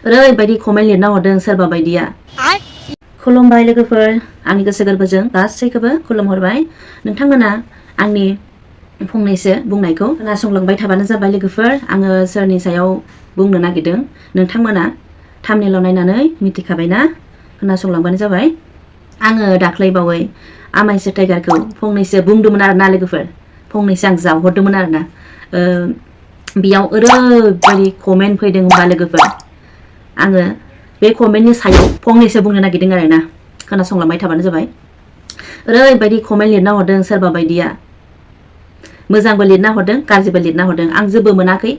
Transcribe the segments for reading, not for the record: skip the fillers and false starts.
ओरैबायदि कमेन्ट लिरना हरदों सोरबा बायदिया। खुलुमबाय लोगोफोर, आंनि गोसो गोरबोजों गासैखौबो खुलुमहरबाय। नोंथांमोना आंनि फंनैसो बुंनायखौ खोनासंलांबाय थाबानो जाबाय लोगोफोर। आङो सोरनि सायाव बुंनो नागिरदों नोंथांमोना थाम्बनेलाव नायनानै मिथिखाबायना, खोनासंलांबानो जाबाय। आङो दाख्लैबावै आमाइसो टाइगारखौ फंनैसो बुंदोंमोन आरोना लोगोफोर, फंनैसो आं जावहरदोंमोन आरोना। बेयाव ओरैबायदि कमेन्ट फैदों होनबा लोगोफोर, आङो बे कमेन्टनि सायाव फंनैसो बुंनो नागिरदों आरोना, खोनासंलांबाय थाबानो जाबाय। ओरैबायदि कमेन्ट लिरना हरदों सोरबा बायदिया, मोजांबो लिरना हरदों गाज्रिबो लिरना हरदों। आं जेबो मोनाखै,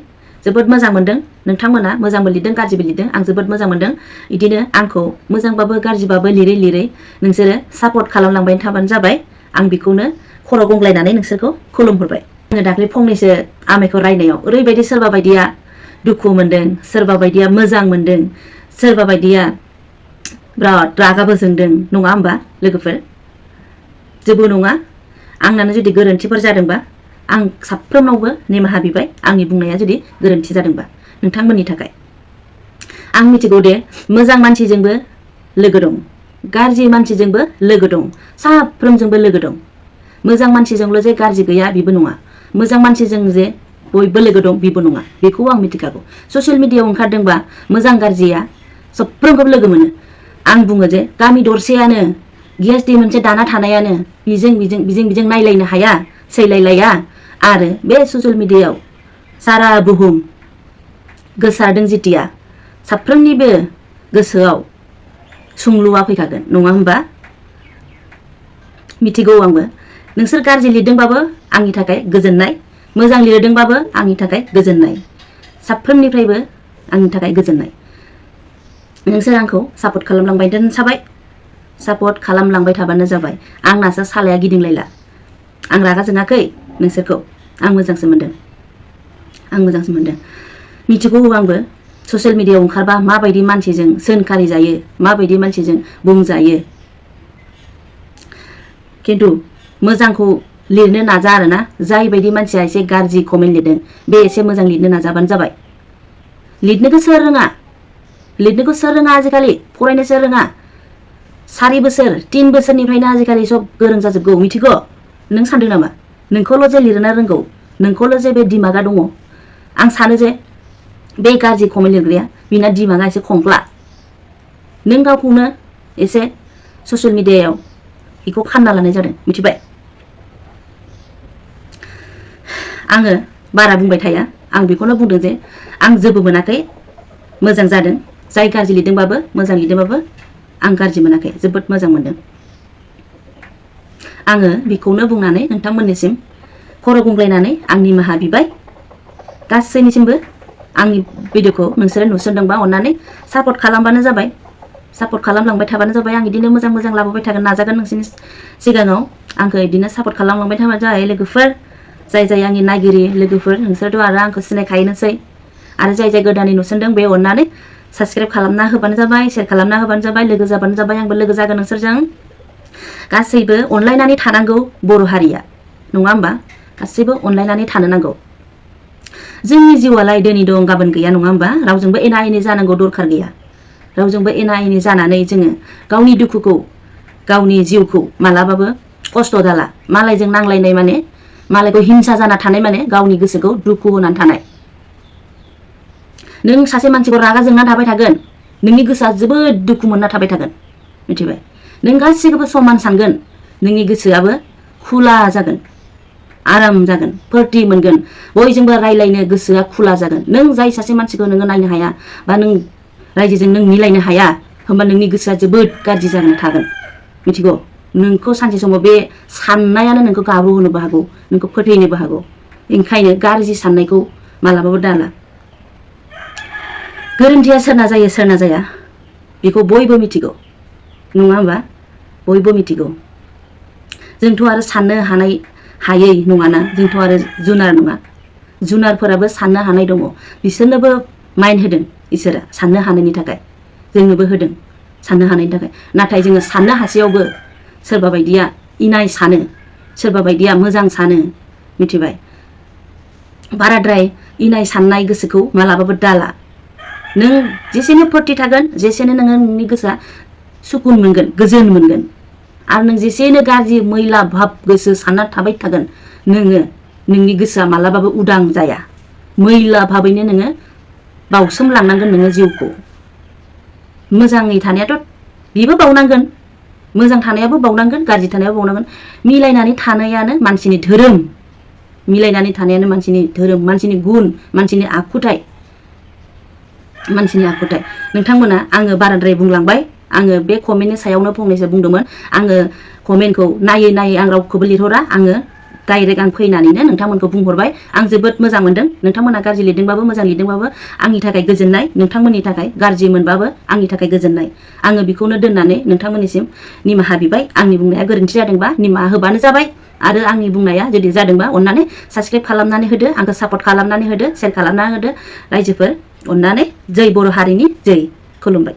जोबोद मोजां मोनदों। नोंथांमोना मोजांबो लिरदों गाज्रिबो लिरदों, आं जोबोद मोजां मोनदों। बिदिनो आंखौ मोजांबाबो गाज्रिबाबो लिरै लिरै नोंसोरो सापर्ट खालामलांबाय थाबानो जाबाय। आं बेखौनो खर' गंग्लायनानै नोंसोरखौ खुलुमहरबाय। आङो दाख्लै फंनैसो आमाइखौ रायनायाव ओरैबायदि सोरबा बायदिया दुखु मोनदों, सोरबा बायदिया मोजां मोनदों, सोरबा बायदिया बिराद रागाबो जोंदों, नङा होमबा लोगोफोर? जेबो नङा, आंनानो जुदि गोरोन्थिफोर जादोंबा आं साफ्रोमनावबो निमाहा बिबाय, आंनि बुंनाया जुदि गोरोन्थि जादोंबा नोंथांमोननि थाखाय। आं मिथिगौ दे मोजां मानसिजोंबो लोगो दं, गाज्रि मानसिजोंबो लोगो दं, साफ्रोमजोंबो लोगो दं। मोजां मानसिजोंल' जे गाज्रि गैया बेबो नङा, मोजां मानसिजों जे बयबो लोगो दं बेबो नङा, बेखौ आं मिथिखागौ। ससियेल मिडियायाव ओंखारदोंबा मोजां गाज्रिया साफ्रोमखौबो लोगो मोनो। आं बुङो जे गामि दरसेयानो गियासटि मोनसे दाना थानायानो बिजों नायलायनो हाया, सैलायलाया। आरो बे ससियेल मिडियायाव सारा बुहुम गोसारदों जेथिया साफ्रोमनिबो गोसोआव सोंलुआ फैखागोन, नङा होमबा? मिथिगौ आंबो। नोंसोर गाज्रि लिरदोंबाबो आंनि थाखाय गोजोननाय, मोजां लिरदोंबाबो आंनि थाखाय गोजोननाय, साफ्रोमनिफ्रायबो आंनि थाखाय गोजोननाय। नोंसोर आंखौ सापर्ट खालामलांबाय थाबाय, सापर्ट खालामलांबाय थाबानो जाबाय। आंनासो सालाया गिदिंलायला। आं रागा जोङाखै नोंसोरखौ, आं मोजांसो मोनदों, आं मोजांसो मोनदों। मिथिगौ आंबो ससियेल मिडियायाव ओंखारबा माबायदि मानसिजों सोंखारि जायो, माबायदि मानसिजों बुंजायो। खिन्थु मोजांखौ लिरनो नाजा आरोना। जायबायदि मानसिया एसे गाज्रि कमेन्ट लिरदों बे एसे मोजां लिरनो नाजाबानो जाबाय। लिरनोखौ सोर रोङा, लिरनोखौ सोर रोङा आजिखालि, फरायनोसो रोङा। 4 बोसोर 3 बोसोरनिफ्रायनो आजिखालि सब गोरों जाजोबगौ, मिथिगौ? नों सानदों नामा नोंखौल' जे लिरनो रोंगौ, नोंखौल' जे बे दिमागा दङ? आं सानो जे बे गाज्रि कमेन्ट लिरग्राया बिना दिमागा एसे खंख्ला। नों गावखौनो एसे ससियेल मिडियायाव बेखौ फानना लानाय जादों, मिथिबाय? आङो बारा बुंबाय थाया, आं बेखौनो बुंदों जे आं जेबो मोनाखै, मोजां जादों। जाय गाज्रि लिरदोंबाबो मोजां लिरदोंबाबो आं गाज्रि मोनाखै, जोबोद मोजां मोनदों। आङो बेखौनो बुंनानै नोंथांमोननिसिम खर' गंग्लायनानै आं निमाहा बिबाय। गासैनिसिमबो आंनि भिडिअखौ नोंसोरो नुसनदोंबा अननानै सापर्ट खालामबानो जाबाय, सापर्ट खालामलांबाय थाबानो जाबाय। आं बिदिनो मोजां मोजां लाबोबाय थागोन, नाजागोन नोंसोरनि सिगाङाव। आंखौ बिदिनो सापर्ट खालामलांबाय थाबानो जाबाय लोगोफोर। जाय आंनि नायगिरि लोगोफोर, नोंसोरथ' आरो आंखौ सिनायखायोनोसै। आरो जाय गोदानै नुसनदों बे अननानै साबस्क्राइब खालामना होबानो जाबाय, शेयार खालामना होबानो जाबाय, लोगो जाबानो जाबाय। आंबो लोगो जागोन नोंसोरजों। गासैबो अनलायनानै थानांगौ बर' हारिया, नङा होमबा? गासैबो अनलायनानै थानो नांगौ। जोंनि जिउआलाय दिनै दं गाबोन गैया, नङा होमबा? रावजोंबो एना एनि जानांगौ दरखार गैया। रावजोंबो एना एनि जानानै जोङो गावनि दुखुखौ, गावनि जिउखौ मालाबाबो खस्थ' दाला। मालायजों नांलायनाय माने, मालायखौ हिंसा जाना थानाय माने गावनि गोसोखौ दुखु होनानै थानाय। नों सासे मानसिखौ रागा जोंना थाबाय थागोन, नोंनि गोसोआ जोबोद दुखु मोनना थाबाय थागोन, मिथिबाय? नों गासैखौबो समान सानगोन, नोंनि गोसोआबो खुला जागोन, आराम जागोन, फुरथि मोनगोन, बयजोंबो रायलायनो गोसोआ खुला जागोन। नों जाय सासे मानसिखौ नोङो नायनो हाया बा नों रायजोजों नों मिलायनो हाया, होमबा नोंनि गोसोआ जोबोद गाज्रि जानानै थागोन, मिथिगौ? नोंखौ सानसे समाव बे साननायानो नोंखौ गाब्रहोनोबो हागौ, नोंखौ फोथैनोबो हागौ। ओंखायनो गाज्रि साननायखौ मालाबाबो दाला। गोरोन्थिया सोरना जायो सोरना जाया बेखौ बयबो मिथिगौ, नङा होमबा? बयबो मिथिगौ। जोंथ' आरो साननो हानाय हायै नङाना, जोंथ' आरो जुनार नङा। जुनारफोराबो साननो हानाय दङ, बिसोरनोबो माइन्ड होदों इसोरा साननो हानायनि थाखाय, जोंनोबो होदों साननो हानायनि थाखाय। नाथाय जोङो साननो हासेयावबो सोरबा बायदिया इनाय सानो, सोरबा बायदिया मोजां सानो, मिथिबाय? बाराद्राय इनाय साननाय गोसोखौ मालाबाबो दाला। नों जेसेनो फुरथि थागोन जेसेनो नोंनि गोसोआ सुकुन मोनगोन गोजोन मोनगोन आरो नों जेसेनो गाज्रि मैला भाब गोसो सानना थाबाय थागोन नोंनि गोसोआ मालाबाबो उदां जाया मैला भाबैनो नोङो बावसोमलांनांगोन नोङो जिउखौ मोजाङै थानायाथ' बेबो बावनांगोन मोजां थानायाबो बावनांगोन गाज्रि थानायाबो बावनांगोन मिलायनानै थानायानो मानसिनि धोरोम मिलायनानै थानायानो मानसिनि धोरोम मानसिनि गुन मानसिनि आखुथाय नोंथांमोना आङो बाराद्राय बुंलांबाय आङो बे कमेन्टनि सायावनो फंनैसो बुंदोंमोन आङो कमेन्टखौ नायै आं रावखौबो लिरहरा आङो डाइरेक्ट आं फैनानैनो नोंथांमोनखौ बुंहरबाय आं जोबोद मोजां मोनदों नोंथांमोना गाज्रि लिरदोंबाबो मोजां लिरदोंबाबो आंनि थाखाय गोजोननाय नोंथांमोननि थाखाय गाज्रि मोनबाबो आंनि थाखाय गोजोननाय आङो बेखौनो दोननानै नोंथांमोननिसिम निमाहा बिबाय आंनि बुंनाया गोरोन्थि जादोंबा निमाहा होबानो जाबाय आरो आंनि बुंनाया जुदि जादोंबा अननानै साबस्क्राइब खालामनानै होदो आंखौ सापर्ट खालामनानै होदो शेयार खालामनानै होदो रायजोफोर अननानै जै बर' हारिनि जै खुलुमबाय।